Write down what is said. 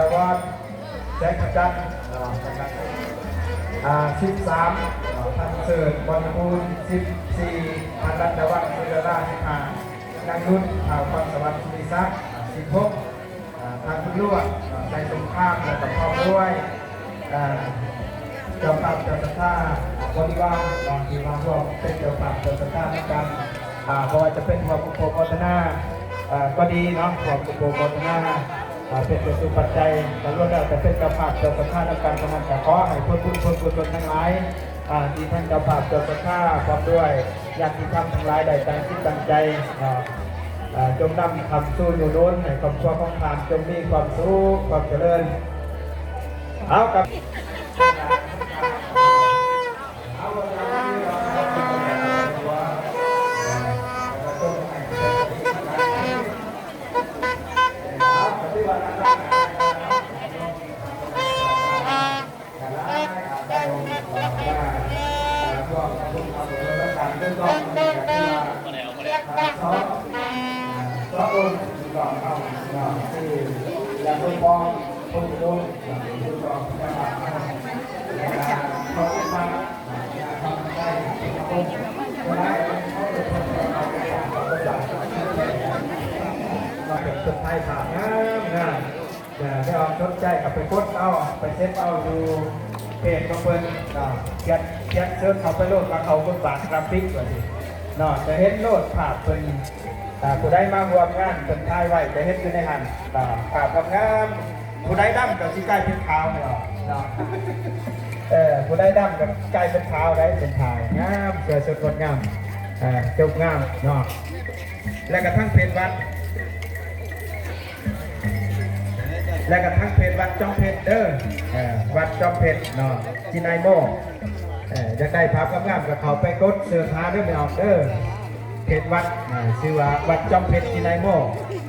ຕະວັນ ແສງພະຈັນ ເນາະ ອ່າ ສິບສາມ ເນາະ ທັນເສີດ ບໍລິບູນ ສິບສີ່ ທັນລັດຕະວັນ ສຸດາລາ ສິບຫ້າ ນາງນຸດ ທ້າວພອນສະຫວັນ ສຸລິສັກ ສິບຫົກ ອ່າ ທ່ານບຸນຫຼວງ ເນາະ ໄຊສົງຄາມ ແລະກໍພ້ອມດ້ວຍ ອ່າ ເຈົ້າພາບເຈົ້າສັດທາ ອ່າ ບໍລິວານ ເນາະ ທີ່ມາຮ່ວມເປັນເຈົ້າພາບເຈົ້າສັດທານຳກັນ ອ່າ ບໍ່ວ່າຈະເປັນຮ່ວມອຸປະໂພຄໂພທະນາ ອ່າ ກໍດີເນາະ ຮ່ວມອຸປະໂພຄໂພທະນາ ອ່າ ເປັນເປັນຕຸປັດໄຈ ກໍລ້ວນແລ້ວແຕ່ເປັນເຈົ້າພາບເຈົ້າສັດທານຳກັນທັງນັ້ນ ກໍຂໍໃຫ້ຜົນບຸນຜົນກຸສົນທັງຫຼາຍ ອ່າ ທີ່ທາງເຈົ້າພາບເຈົ້າສັດທາ ພ້ອມດ້ວຍຍາດຕິທຳທັງຫຼາຍໄດ້ຕັ້ງຈິດຕັ້ງໃຈ ອ່າ ອ່າ ຈົ່ງນຳຄຳຊູຢູ່ໜູນໃຫ້ຄອບຄົວຂອງທ່ານ ຈົ່ງມີຄວາມສຸກຄວາມຈະເລີນ. ເອົາ ກັບ ເປັນ ເປັນຖ່າຍພາບງາມໆ ຖ້າໄດ້ອອກສົນໃຈກໍໄປກົດເອົາ ໄປເຊັບເອົາຢູ່ເພຈຂອງເພິ່ນເນາະ ຂຽນ ຂຽນເຊີນເຂົ້າໄປໂລດວ່າເຂົ້າບົດບາດກຣາຟິກວ່າຊີ້ເນາະ ຈະເຫັນໂລດພາບເພິ່ນ ອ່າ ຜູ້ໃດມາຮ່ວມງານເພິ່ນຖ່າຍໄວ້ຈະເຫັນຢູ່ໃນຫັ້ນເນາະ ພາບງາມໆ ຜູ້ໃດດຳກໍຊິກາຍເປັນຂາວເນາະ ເນາະ ເອີ ຜູ້ໃດດຳກໍກາຍເປັນຂາວໄດ໋ ເພິ່ນຖ່າຍງາມ ສວຍສົດງົດງາມ ອ່າ ຈົບງາມເນາະ ແລ້ວກໍທັງເພຈວັດ ແລ້ວກໍທັງເພຈວັດຈອມເພັດເດີ ເອີ ວັດຈອມເພັດເນາະ ຈິນາຍໂມ ເອີ ຢາກໄດ້ພາບງາມໆກໍເຂົ້າໄປກົດເສີດຫາເດີ ແມ່ອອກເດີ ເພຈວັດ ເອີ ຊື່ວ່າວັດຈອມເພັດ ຈິນາຍໂມ.